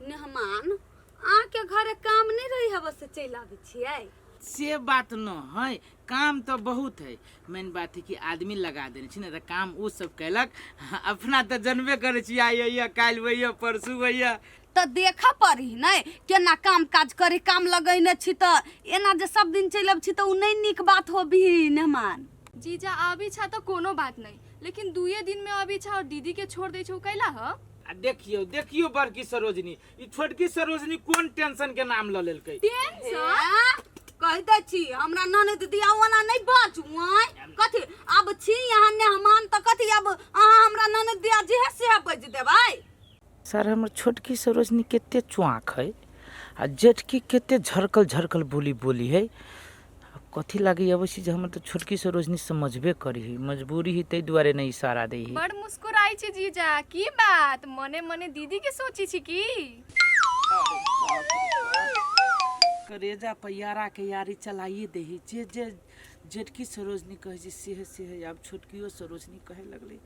मेहमान अहाँके घरे काम नहि रही हबे से चलि आबै छियै से बात न है काम तऽ बहुत है मेन बात है कि आदमी लगा देने छी ने तऽ काम ओ सब केलक अपना तऽ जनबे करै छी आइ अइया काल्हि अइया परसू अइया तऽ देखऽ पड़ी नहि केना काम काज करी काम लगैने छी तऽ एना जे सब दिन चलि अबै छी तऽ ओ नहि नीक बात होबही मेहमान जीजा आबी छा तऽ कोनो बात नहीं लेकिन दुए दिन में आबी छा और दीदी के छोड़ दै छौ कैला ह आ देखियौ देखियौ बड़की सरोजनी ई छोटकी सरोजनी कोन टेंशन के नाम लऽ लेलकै टेंशन कहि दै छी हमरा ननद दिया ओना नहि बाजू आँय कथी अब छी यहाँ मेहमान तऽ कथी अब अहाँ हमरा ननद दिया जे है से बाजि देबै सर हमर छोटकी सरोजनी कते चुआक है आ जेठकी कते झरकल झरकल बोली बोली है आब कथी लागी अबै छी जे हमर तऽ छोटकी सरोजनी समझबे करी है मजबूरी है ताहि दुआरे नहि इशारा दै है बड़ मुस्कुराई छी जीजा की बात मने मने दीदी के सोची छी की करेजा पैयारा के यारी चलाइए दे है जे जे जेठकी सरोजनी कहै छै सेहे सेहे आब छोटकियो सरोजनी कहे लगलै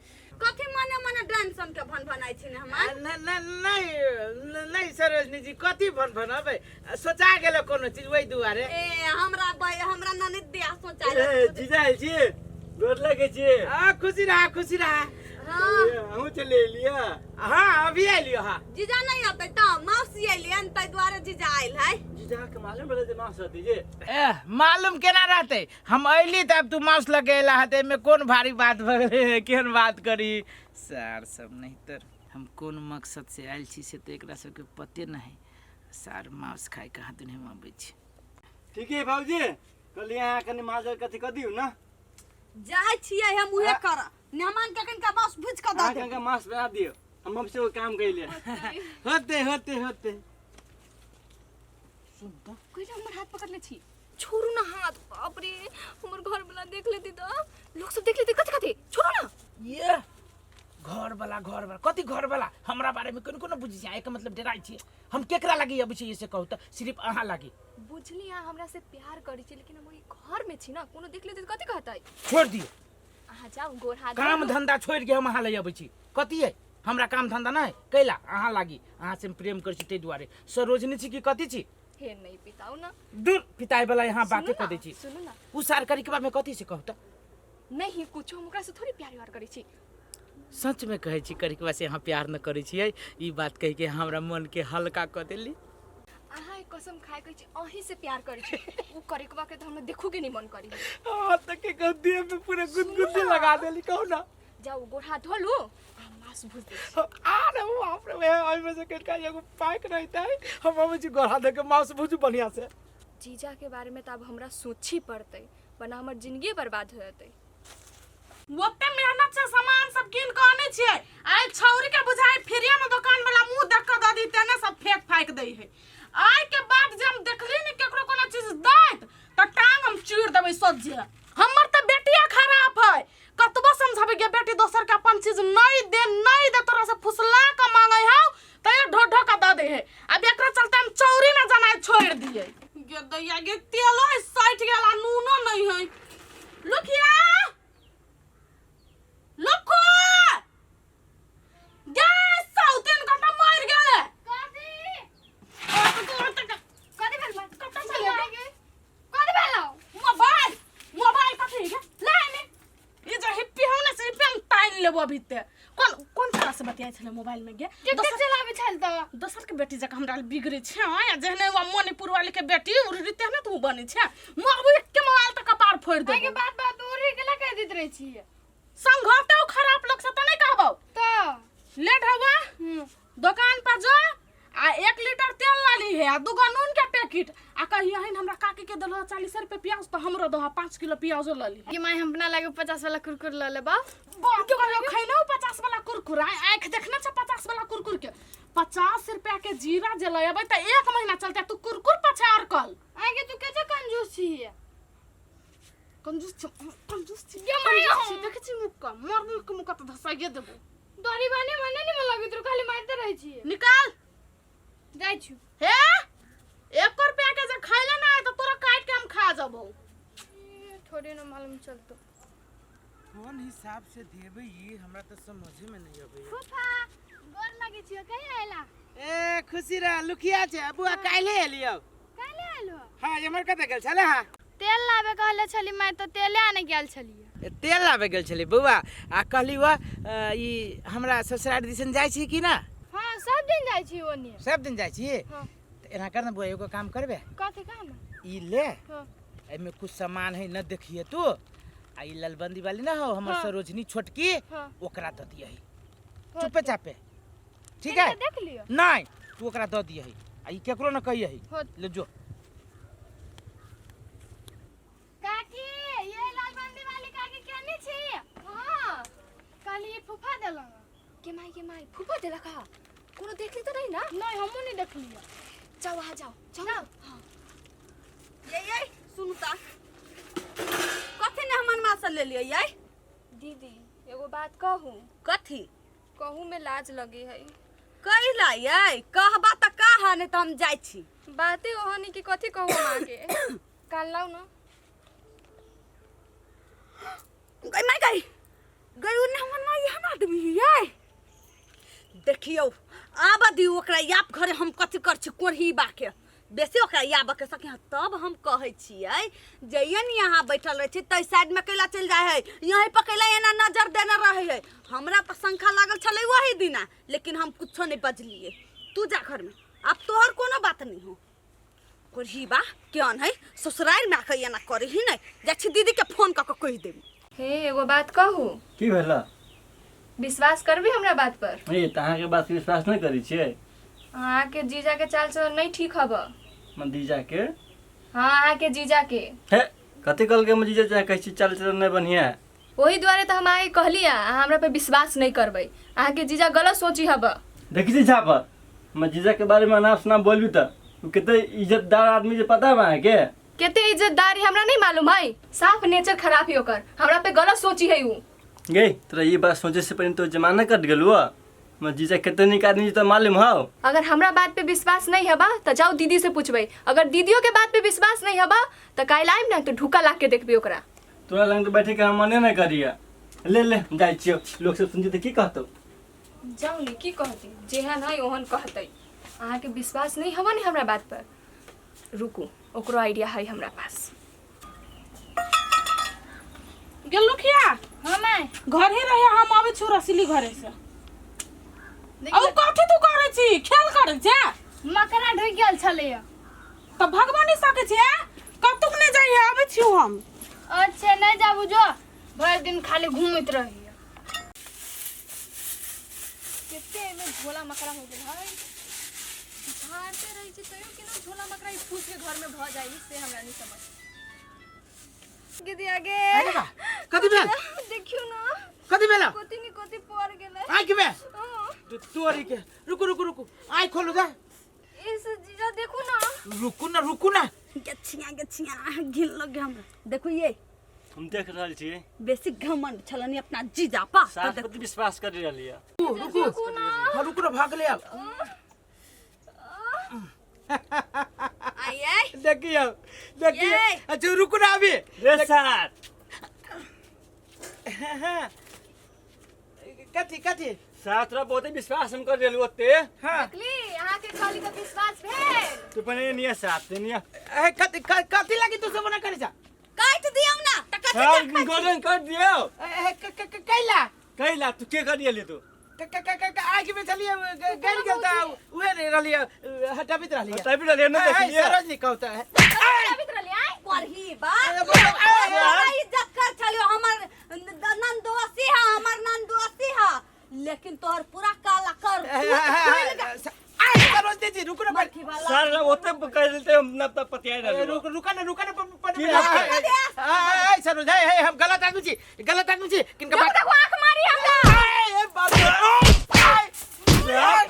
कथी मने मने टेंशन के भन भनाइ छी ने हमार नहीं नहीं नहीं सरोजनी जी कथी भन भनबै सोचा गेलो कोनो चीज ओहि दुआरे ए हमरा हमरा ननद दिया सोचा ए जीजा आयल छी गोर लगै छी आ खुशी रहा खुशी रहा हाँ अहूँ चलि एलियै हाँ अभी एलियो हाँ जीजा नहीं अतै तऽ मौसी एलियन ताहि दुआरे जीजा आयल है जीजा के मालूम रहलै जे मास रहतै जे ए मालूम केना रहतै हम अयली तऽ आब तू माउस लऽ के अयला हते एहिमे कोन भारी बात भऽ गेलै केहन बात करी सार सब नहीं तर हम कोन मकसद से आयल छी से तऽ एकरा सबके पते नहि है सार माउस खाय कहाँ दिन हम अबै छी ठीक है भाउजी कहलियै अहाँ कनि माछ आर कथी कऽ दियौ ने जाइ छियै हम उहे कर मेहमान के कनिका माउस भुजि कऽ दऽ अहाँ देब कनिका माछ बना दियौ हम हमसे ओ काम कैले होते होते होते सुन तऽ कोई हमर हाथ पकड़ले छी छोड़ू ना हाथ बाप रे हमर घर वाला देख लेती तो लोग सब देख लेती कथी कथी छोड़ू ना ये घर वाला घर वाला कथी घर वाला हमरा बारे में कोनो कोनो बुझी छै एकर मतलब डराइ छी हम केकरा लागी अबै छी से कहू तऽ सिर्फ अहाँ लागी बुझली अहाँ हमरा से प्यार करै छी लेकिन हम ओहि घर में छी ना कोनो देख लेती तो कथी कहतै छोड़ दियौ अहाँ जाउ गोर हाथ काम धरू। धंधा छोड़ के हम अहाँ लग अबै छी कथी है हमरा काम धंधा नहि कैला अहाँ लागी अहाँ से हम प्रेम करै छी ताहि दुआरे सरोजनी छी कि कथी छी हे नहीं पिताउ ना दूर पिताई वाला यहाँ बाते सुनू कऽ दै ना, छी सुनू ना उ सार करी के बारे में कथी से कहू तऽ नहीं कुछो हम ओकरा से थोड़ी प्यार व्यार करै छी सच में कहै छी करिकवा से अहाँ प्यार न करै छियै ई बात कहि के हमरा मन के हल्का कऽ देली अहाँ एक कसम खाय कहै छी अहीं से प्यार करै छी उ करिकवा के तऽ हमरा देखू के नहीं मन करी हाँ तऽ के कहू देह में पूरा गुदगुदी लगा देली कहू ना जाउ गोड़ हाथ धो लू आ मांस भूज दै छी आ रे बाप रे ओहिमे से कनिका एगो पाइक रहितै हम अबै छी गोड़ हाथ धो के मांस भूजू बढ़िया से जीजा के बारे में तऽ आब हमरा सोचही पड़तै वरना हमर जिंदगी बर्बाद हो जेतै ओते मेहनत से सामान सब कीन के आनै छियै आइ छौरी के बुझाइ फ्रीए में दुकान वाला मुंह देख के दऽ दी तेने सब फेंक फाइक दै है आइ के बाद जे हम देखली ने केकरो कोनो चीज दैत तऽ टांग हम चीर देबै सोझे हमर तऽ बेटिया खराब है कतबो समझाबै गे बेटी दोसर के अपन चीज नहीं दे नहीं दे तोरा से फुसला के मांगे हौ तैयो ढो ढो के दऽ दे है अब एकरा चलते हम चौरी ना जनाय छोड़ दिए गे दैया गे तेलो है सटि गेल आ नूनो नहीं है लुखिया लुखो गे साउतिन कत मर गेले कथी कथी कथी भेल बा? कत चले कथी भेल मोबाइल मोबाइल कथी गे ले ने ई जे हिप्पी हौ ने से हिप्पी हम तानि लेबो अभी ते कोन कोन तरह से बतियाइ छलै मोबाइल में गे टिकटॉक दोसर चलाबै छल तऽ दोसर के बेटी जकाँ हमरा बिगड़ै छै आ जेहने वा मणिपुर वाली के बेटी उड़री तेहने तू बनै छै मरबू एके मोबाइल तऽ कपार फोड़ि एहिके देबो बात बात उड़ही के ला कह दैत रहै छियै संघटौ खराब लोग से तऽ नहि कहबौ तऽ लेट हवा दोकान पर जो आ 1 लीटर तेल ला ली है आ दूगो नून के पैकेट आ कहियहिन हमरा काकी के देलहो 40 रुपये प्याज तो हमरो दहो 5 किलो प्याजो ल ली कि माय हम अपना लागे 50 वाला कुरकुर लऽ लेबा बाप कहियो खैलौ 50 वाला कुरकुर आँखि देखने छै 50 वाला कुरकुर के 50 रुपया के जीरा जे लऽ अबै तऽ एक महीना चलते तू कुरकुर पछे अरकल आगे तू कैसे कंजूस छी कंजूस छी कंजूस छी गे माय कंजूस छी देखै छी मुँह के मर के मुँह के तऽ धसाइए देबो तोरी बाने मने नहीं मन लगैत रहो खाली मारते रहै छी निकाल जाइ छी हे 1 रुपया के जे खैले ना आय तऽ तोरा काटि के हम खा जबौ थोड़े न मालूम चलतो कोन हिसाब से देबै ई हमरा तऽ समझे में नहीं अबै फूफा गोर लगै छियो, कहिया अयला? ए खुशी रह, लुखिया छै बुआ, काल्हे एलियो। काल्हे एलो? हाँ, एम्हर कतऽ गेल छले? हाँ, तेल लाबे कहले छली मैं, तो तेले आने गेल छलियै। ए, तेल लाबे गेल छली बौआ? आ कहली वा ई हमरा ससुरारि दिसन जाइ छी कि ना? हाँ, सब दिन जाइ छी ओने। सब दिन जाइ छी? हाँ। तऽ एना कर ने बौआ, एगो काम करबे। कथी काम? ई ले। हाँ। एहिमे कुछ सामान है न, देखिए तू, आ ई ललबंदी वाली ना हो हमर हाँ। सरोजनी छोटकी, हाँ। ओकरा दऽ दियही। हाँ, चुपे चापे, ठीक है? देख लियो। नहीं, तू ओकरा दऽ दियही आ ई केकरो न कहियही। हाँ। ले जो। काकी, ये लालबंदी वाली काकी केने छी? हाँ, कहली फूफा देलक। के माई, के माई, फूफा देलक? हा, कोनो देखली तऽ नहीं ना? नहीं, हमहूँ नहीं देखलियो। जाओ, अहाँ जाओ, जाओ। हाँ। ये ये सुनू ता, कथी ने हमर माँ से ले लियै ये? दीदी, एगो बात कहू? कथी? कहू में लाज लगे है। कैला ये? कहबा तऽ कह, नहीं तऽ हम जाइ छी। बाते ओहनी कि कथी कहू हम आगे, कान लाउ ना। गई माई, गई गई, उ हमर माँ एहन आदमी ये। देखियौ, आब दियौ ओकरा याप घरे, हम कथी कर छी कोढ़ी बाके बेसी ओकरा याब के सके, तब हम कहै छियै जइए ने। यहाँ बैठल रहै छी तै साइडमे कैला चलि जाइ है? यहीं पर कैला एना नजर देने रहै है? हमरा तऽ शंखा लागल छलै वही दिना, लेकिन हम कुछो नहि बजलियै। तू जा घरमे, आब तोहर कोनो बात नहीं हो। कोढ़ी बा केहन है, ससुरारिमे आके एना करे ही नहि। जाइ छी दीदीके फोन कऽ कऽ कहि देबै। हे, एगो बात कहू? की भेल? विश्वास करबी हमरा बात पर? ए, तऽ अहाँके बात विश्वास नहि करै छियै। अहाँके जीजा के चाल चलन नहीं ठीक हब। हमर जीजा के? हाँ, अहाँके जीजा के। हे, कथी कहलकै हमर जीजा? चाहे कहै छी चाल चलन नहि बढ़िआँ? ओही दुआरे तऽ हम अहाँके कहली, अहाँ हमरा पे विश्वास नहीं करबै। अहाँके जीजा गलत सोची हब। देखै छी झापर, हमर जीजाके बारेमे अनाप शनाप बोलबी तऽ। ओ कते इज्जतदार आदमी जे, पता बा अहाँके? कते इज्जतदार है हमरा नहीं मालूम है? साफ नेचर खराब है ओकर, हमरा पे गलत सोची है उ। गई, तोरा ई बात सोचे से पहले तो जमाना कट गेलु। हमर जीजा कते नीक आदमी तऽ मालूम हौ? अगर हमरा बात पे विश्वास नहीं हबा तऽ जाओ दीदी से पूछबै। अगर दीदियों के बात पे विश्वास नहीं हबा तऽ काल्हि आइम ना तऽ ढुका ला के देखबी ओकरा। तोरा लग तऽ बैठे के हम मने नहि करिया। ले ले, जाइ छियौ, लोक सब सुनतै तऽ की कहतौ? जाउ ने, की कहतै? जेहन है ओहन कहतै। अहाँके विश्वास नहीं हबा ने हमरा बात पर? रुकू, ओकरो आइडिया है हमरा पास। गेल लुखिया? हाँ माय। घर ही रहे, हम आबै छी रसीली घरे से। औ कथी तू करै छी? खेल करै छे? मकड़ा ढुकि गेल छलैया। तऽ भगवानी सकै छी? कतुक नहि जाइए, आबै छी हम। अच्छा, नहीं जाबू, जो भरि दिन खाली घूमैत रहिए। कते एहिमे झोला मकड़ा हो गेल है। झाड़ते रहै छी तैयो केना झोला मकड़ा ई फूस के घर में भऽ जाइ, से हमरा नहीं समझ। दीदी आगे। अरे बा, कथी भेल? देखियो ना। कथी भेल? कथी नि कथी पड़ गेलै। आँखि में? हाँ। तोरी के, रुकू रुकू रुकू, आँखि खोलू दा। इस जीजा, देखू ना। रुकू ना, रुकू ना। गछिया गछिया, घिन लग हमरा। देखू ये। हम देख रहल छियै। बेसी घमंड छलनि अपना जीजा पा। सास प्रति विश्वास करि रहली है। रुकू, रुकू। हाँ, रुकू ना, भाग ले अब। आइए। देखियो, देखियो। ये। अच्छा, रुकू ना अभी। रे सार। कथी कथी? सार, तोरा बहुते विश्वास हम कर रहलू ओते। हाँ। देखली, अहाँके कहली तऽ विश्वास भेल। तू पहले निया साथ ते निया। ए, कथी कथी लागी तू सब ना करे जा? काटि दियौ ना तऽ कथी सार देखै छी? गोदन कर दियो। ए, कैला? कैला तू के कर दियली तू? क क क क आँखि में छलिए, गड़ गेल तऽ उहे नहीं रहलिए, हटाबित रहलिए। हटाबित रहलिए, नहि देखलिए। सरोज नहीं कहता है। आबित रहली आइ। पढ़ी बा अरे बोलो, ए, तोरा इज्जत कर छलियो, हमर नंदोसी है, हमर नंदोसी है, लेकिन तोहर पूरा काला कर आइ सरोज दीदी, रुकू ना। मरखी वाला। सार ओते कर देते हम ना त पतियाई रहलू। रुक, रुका ना, रुका ना। की बात? आइ सरोज, हे हे, हम गलत आदमी छी, गलत आदमी छी, किनका बात देखू, आँख मारी हमरा। ए, बाप रे, आइ।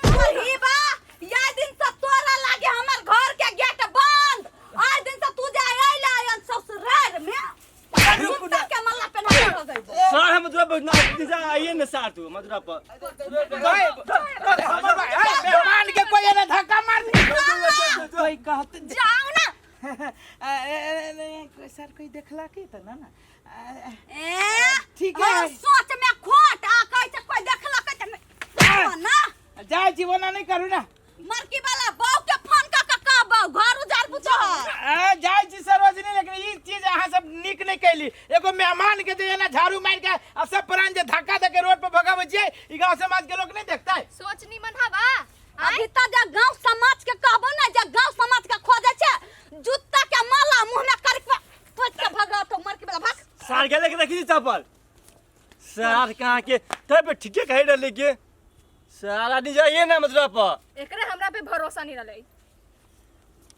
पढ़ी बा, या दिन से तोरा लागे हमर घर के गेट बंद। आइ दिन से तू जे आइला आयन ससुराल में, कुत्ता के मल्ला पेना हो गई। सार, हम मथुरा पर ना जीजा, आइए ना सार तू मथुरा पर। भाई, हमर भाई, ए, मेहमान के कोई एना धक्का मार दी कोई कहत? जाओ ना। ए, ए, सर, कोई देखला की त ना ना? ए ठीक है। और सोच में खोट आ कहै छै कोई देखलक त ना। जाइ छी, ओना नहि करू ने। मरकी वाला बाऊ के फोन का का का बाऊ घर उजार बुझो। आ, जाइ छी सरोजनी, लेकिन ई चीज अहाँ सब नीक नहि कैली। एगो मेहमान के जे एना झाड़ू मारि के आ सब प्राण जे धक्का दे के रोड पर भगाबै छियै, ई गांव समाज के लोग नहि देखतै? सोच निमन हवा। अभी तक जे गांव समाज के कहबो ना, जे गांव समाज के खोजे छे जूता के माला मुंह में कर के पोछ के भगा तो मरकी वाला भाग। सार के लेके रखी थी चप्पल सार कहाँ के तब ठीके कही रहले के सार आदमी जाइए ना मतलब पर। एकरे हमरा पे भरोसा नहीं रहलै।